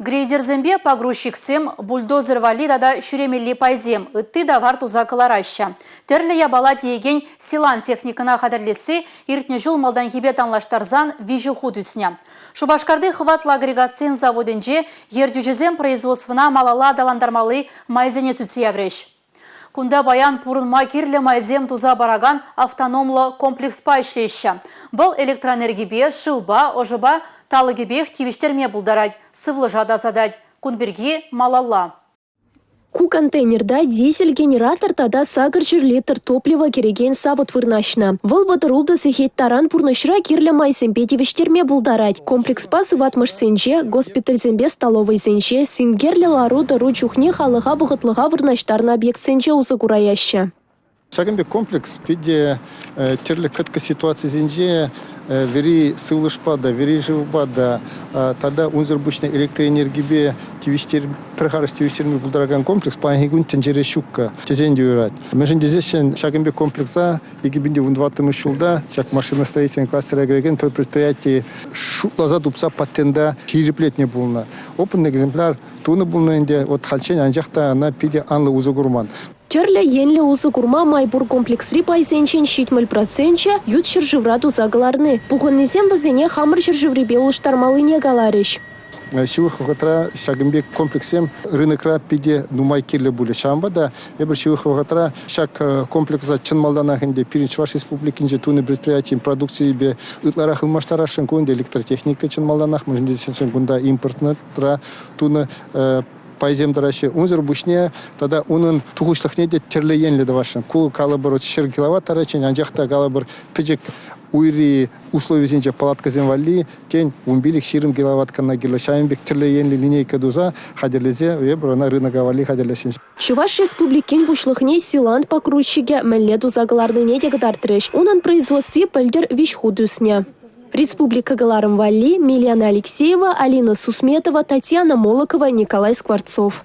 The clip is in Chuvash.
Грейдерсемпе погрузчиксем, бульдозер валли тата ҫӳремелли пайсем, ытти тавар туса кӑлараҫҫӗ. Тӗрлӗ япала тиекен Силан техникӑна хатӗрлесси иртнӗ ҫул малтанхипе танлаштарсан виҫӗ хут ӳснӗ. Шупашкарти хӑватлӑ агрегатсен заводӗнче ертӳҫӗсем производствӑна малалла аталантармалли майсене сӳтсе яврӗҫ. Кунта паян пурӑнма кирлӗ майсем туса паракан автономлӑ комплекспа ӗҫлеҫҫӗ. Вӑл электроэнергипе, шывпа, ӑшӑпа талӑкӗпех тивӗҫтерме пултарать, сывлӑша тасатать. Кун пирки малалла. Ку контейнерта дизель-генератор тата 800 литр топливо кӗрекен савӑт вырнаҫнӑ. Вӑл 36 сехет таран пурнӑҫра кирлӗ майсемпе тивӗҫтерме пултарать. Комплекспа сыватмӑшсенче, госпитальсемпе столовӑйсенче синкерлӗ лару-тӑру чухне халӑха вӑхӑтлӑха вырнаҫтарнӑ объектсенче усӑ кураяҫҫӗ. Ҫакӑн пек комплекс питӗ тӗрлӗ кӑткӑс ситуацисенче вӗри сывлӑшпа та, вӗри шывпа та тата унсӑр пуҫне электроэнергипе тивӗҫтер пӗр харӑс тивӗҫтерме пултаракан комплекс паянхи кун тӗнчере ҫуккӑ тесен те юрать. Мӗншӗн тесессӗн ҫакӑн пек комплекса 2014 ҫулта ҫак машиностроительный кластера кӗрекен пӗр предприяти шутласа тупса патента ҫирӗплетнӗ пулнӑ. Опытный экземпляр тунӑ пулнӑ ӗнтӗ. Вот хальччен анчах та ӑна питӗ анлӑ усӑ курман. Тӗрлӗ енлӗ усӑ курма май пур комплексри пайсенчен 70 проценчӗ ют ҫӗршывра туса кӑларни. Пухӑннисем вӗсене хамӑр ҫӗршыврипе улӑштармаллине каларӗҫ. Ҫывӑх вӑхӑтра ҫакӑн пек комплекссем рынокра питӗ нумай кирлӗ пулӗ. Ҫавӑнпа та эпир ҫывӑх вӑхӑтра ҫак комплекса чӑн малтанах ӗнтӗ пирӗн Чӑваш Республикинче тунӑ предприятин продукцийӗпе ытларах ылмаштарасшӑн. Ку ӗнтӗ электротехника чӑн малтанах, мӗншӗн тесен кунта импортра тунӑ пайсем тӑраҫҫӗ. Унсӑр пуҫне тата унӑн тухӑҫлӑхне те тӗрлӗ енлӗ тӑвасшӑн. Ку калӑпӑр 100 киловатт таранччен, анчах та калӑпӑр пӗчӗк уйри условисенче палаткӑсем валли тен 15-20 киловатт кӑна кирлӗ. Ҫавӑн пек тӗрлӗ енлӗ линейка туса хатӗрлесе эпир ӑна рынока валли хатӗрлесшӗн. Чӑваш Республикин Пуҫлӑхне Силант погрузчикӗ мӗнле туса кӑларнине те кӑтартрӗҫ. Унӑн производстви пӗлтӗр виҫ хут ӳснӗ. Республика кӑларӑм валли Милена Алексеева, Алина Сусметова, Татьяна Молокова, Николай Скворцов.